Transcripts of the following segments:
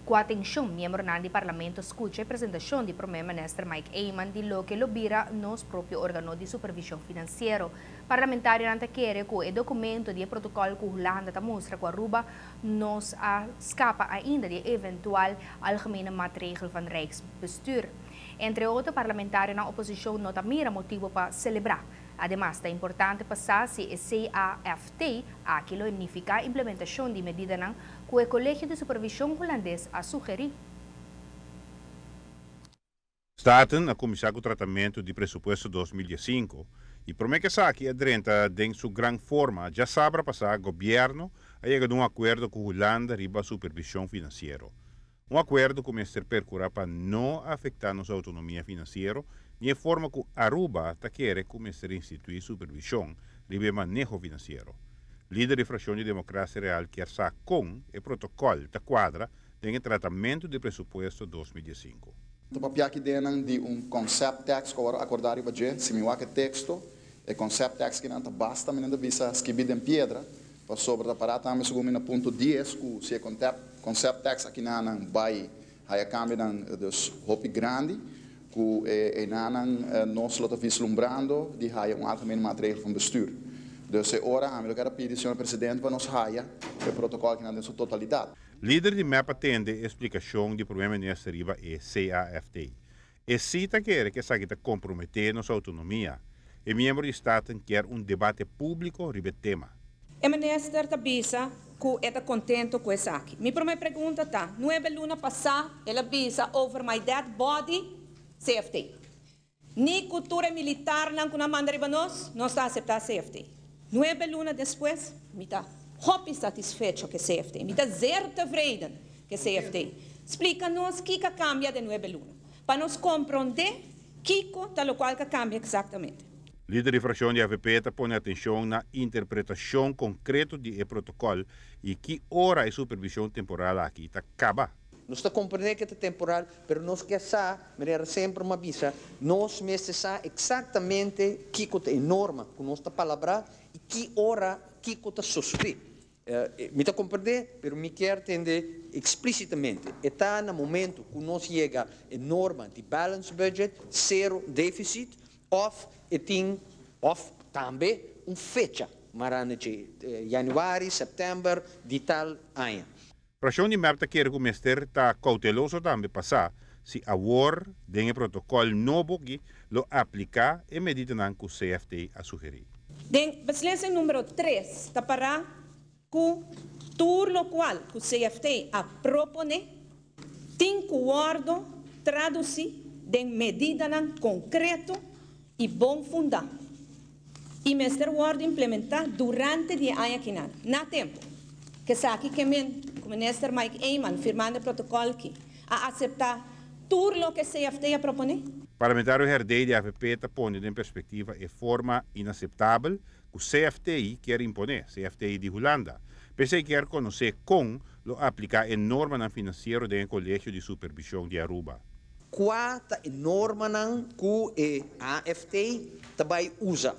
Ku atenshon miembronan di Parlamento a skucha e presentashon di Prome Minister Mike Eman di loke lo bira nos propio organo di supervishon finansiero. Parlamentarionan ta kere ku e dokumento di e protokòl ku Hulanda ta mustra ku Aruba nos a skapa ainda di e eventual Algemene Maatregel van Rijksbestuur. Entre otro parlamentarionan oposishon no ta mira motibu pa selebrá. Ademas ta importante pa sa si e CAFT aki lo nifiká implementashon di medidanan ku e Kolegio di Supervishon Hulandes a sugerí. Staten a kuminsá ku tratamentu di presupuesto 2015 i promé ku esaki a drenta den su gran forma djasabra pasá gobièrnu a yega di un akuerdo ku Hulanda riba supervishon finansiero. Un akuerdo ku mester perkurá pa no afektá nos outonomia finansiero ni e forma ku Aruba ta kere ku mester instituí supervishon riba e maneho finansiero. Lider di frakshon di Demokrasia Real kier sa kon e protokòl ta kuadra den e tratamentu di presupuesto 2015. Ta papia aki den di un concepttekst ku awor akordá riba dje. Si mi wak e teksto, e concepttekst kinan ta basta mi ta bisa skibí den piedra, pasobra ta pará tambe segun mi na punto 10 ku si e concepttekst akinan bai haya kambionan dus hopi grandi ku e einan nos lo ta vislumbrando di haya un algemene maatregel van bestuur. Dus e ora ami lo kier a pidi, señor presidente, pa nos haya e protokòl kinan den su totalidat. Lider di MEP a tende e splikashon di promé minister riba e CAFT. E sí ta kere ku esaki ta komprometé nos outonomia. E miembro di Staten kier un debate públiko riba e tema. E minister ta bisa ku e ta kontentu ku esaki. Mi promé pregunta ta, 9 luna pasá, el a bisa "over my dead body", CFT. Ni ku tur militarnan ku nan manda riba nos, nos ta aseptá CFT. 9 luna despues, mi ta hopi satisfecho ku CFT. Mi ta zeer tevreden ku CFT. Splika nos kiko a kambia den 9 luna. Pa nos komprondé kiko ta lokual a kambia eksaktamente. Lider di frakshon di AVP ta pone atenshon na interpretashon konkreto di e protokòl i ki ora e supervishon temporal aki ta kaba. Nos ta komprondé ku ta temporal, pero nos ke sa, manera semper m'a bisa, nos mester sa eksaktamente kiko ta e norma, ku nos ta palabrá i ki ora kiko ta sosodé. Mi ta komprondé, pero mi ke tende eksplísitamente. Ta na momento ku nos yega e norma di balance budget, zero deficit, òf e tin, òf tambe un fecha, mará di yanüari, sèptèmber di tal aña. Frakshon di MEP ta kere ku mester ta kouteloso tambe pa sa si awor den e protokòl nobo aki lo apliká e medidanan ku CFT a sugerí. Den beslissing number 3, ta pará ku tur lokual ku CFT a proponé, tin ku wòrdu tradusí den medidanan konkreto i bon fundá. I mester wòrdu implementá durante di aña akinan, na tempu. Ku esaki ke men, ku minister Mike Eman, firmando e protokòl aki, a aseptá tur loke CFT a proponé. Parlamentario Herdé di AVP ta pone den perspektiva e forma inaseptabel ku CFT ke imponé, CFT di Hulanda. P'esei ke konosé kon lo apliká e normanan finansiero den Kolegio di Supervishon di Aruba. Kua ta e normanan ku e AFT ta bai usa?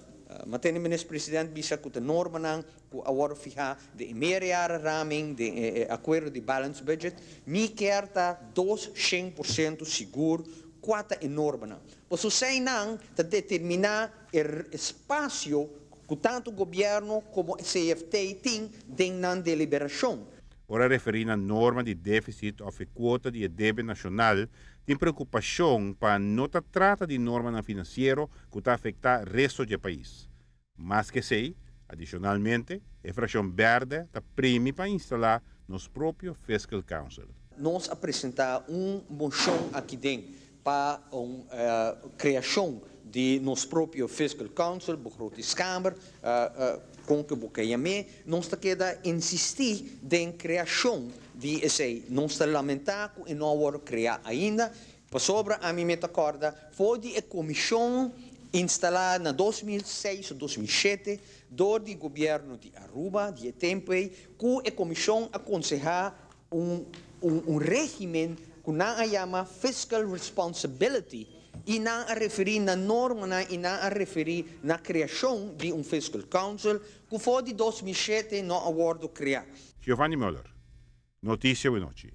M'a tende minister presidente bisa ku e normanan ku a wòrdu fihá den meerjarenraming, den akuerdo di balance budget, mi ke ta 200% sigur kua ta e normanan. Pasobra eseinan ta determiná e espasio ku tantu gobièrnu komo CFT tin den nan deliberashon. Ora referí na norma di défisit òf kuota di debe nashonal, tin preokupashon pa no ta trata di normanan finansiero ku ta afektá resto di pais. Mas ku esei, adishonalmente, e frakshon bèrdè ta primi pa instalá nos propio Fiscal Council. Nos a presentá un moshon aki den pa un kreashon di nos propio Fiscal Council, begrotingskamer, kon ku bo yam'é, nos ta keda insistí den kreashon di esei. Nos ta lamentá ku no a wòrdu kreá ainda. Pasobra ami mi ta kòrda, for di e komishon instalá na 2006 òf 2007 dor di gobièrnu di Aruba, di e tempu ei, ku e komishon a konsehá un régimen ku nan a yama fiscal responsibility i nan a referí na norma i nan a referí na kreashon di un fiscal council ku for di 2007 no a wòrdu kreá. Giovanni Müller, Notisia Awe Nochi.